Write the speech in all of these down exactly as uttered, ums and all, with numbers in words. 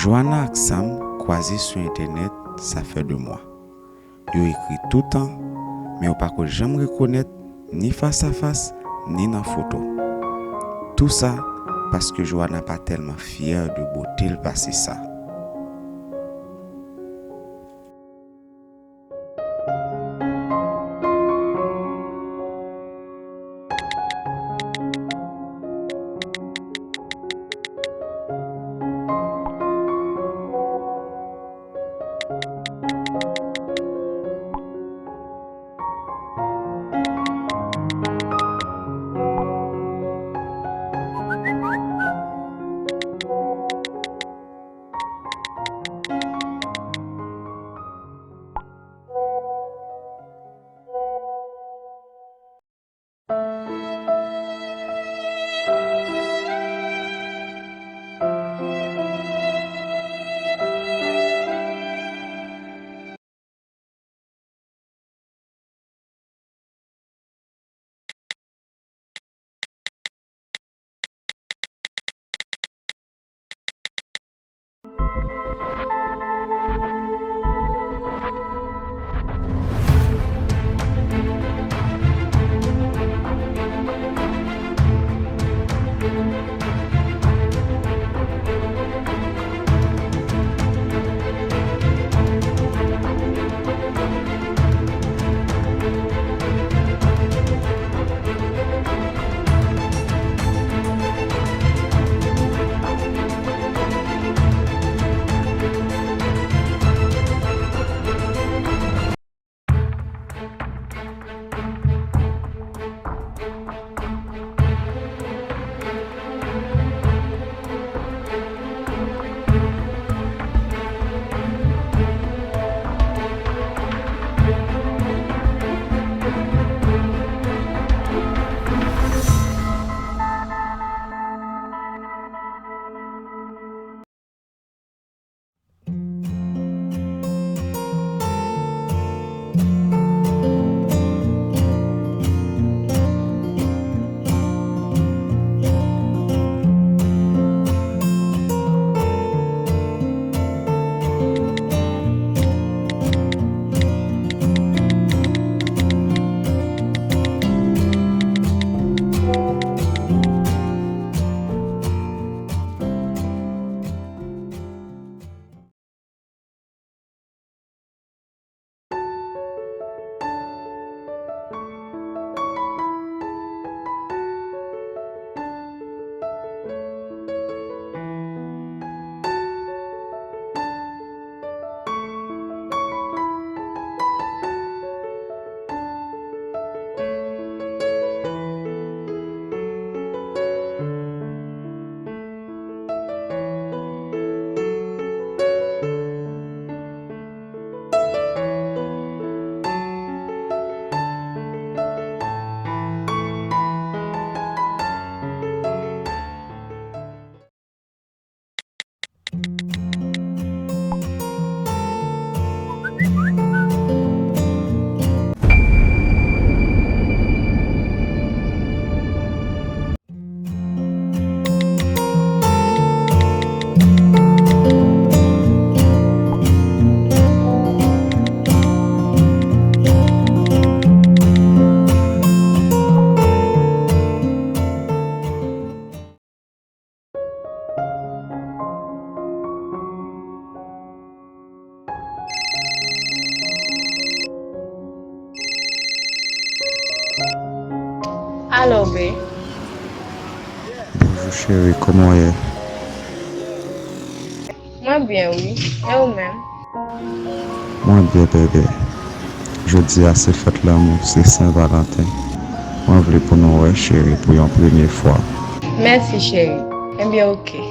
Joana ak Sam kwaze sou entènèt, sa fè de mwa. Yo ekri toutan, men yo pako janm rekonèt, ni fas a fas, ni nan foto. Tou sa paske Joana pa tèlman fyè de bote l pase sa. Alo, bae. Bonjou, cheri, kòman w ye? Mwen byen, wi. E ou menm? Mwen byen, bebe. Jodi a se fèt lanmou, se Sen Valanten. Mwen vle pou nou wè, cheri, pou yon premye fwa. Mèsi, cheri. Ebyen, oke.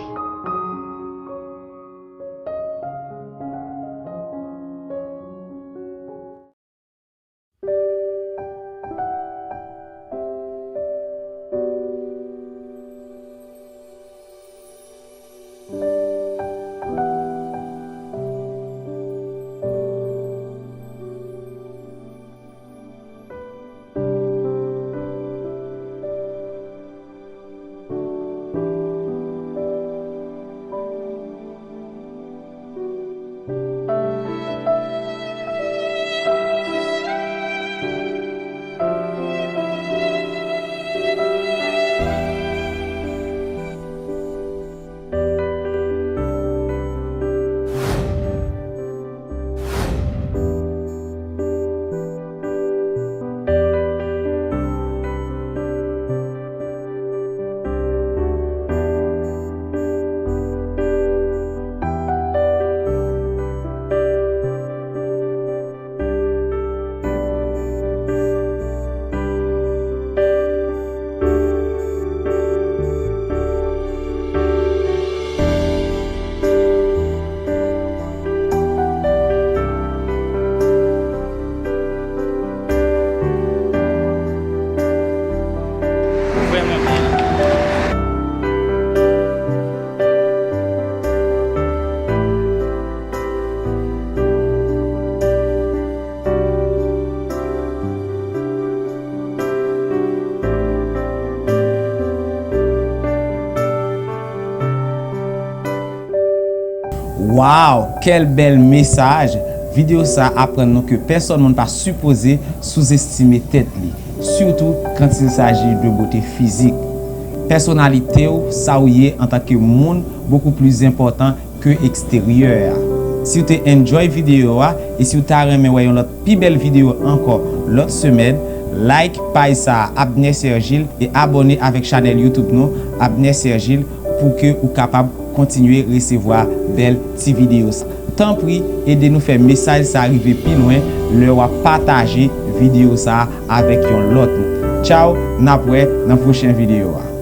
Wow, quel bel message! Videyo sa a aprann nou ke pèsòn moun pa sipoze souzestime tèt li, surtout quand il s'agit de beauté physique. Pèsonalite w, sa w ye antanke moun, bokou pli enpòtan ke eksteryè a. Si w te enjoy videyo a e si w ta renmen wè yon lòt pi bèl videyo ankò lòt semèn, like paj sa a, Abner Sergil, e abòne avèk chanèl YouTube nou, Abner Sergil, pou ke ou kapab kontinye resevwa bèl ti videyo sa. Tanpri, ede nou fè mesaj sa rive pi lwen lè w ap pataje videyo sa avèk yon lòt moun. Tchaw, n ap wè nan pwochen videyo a.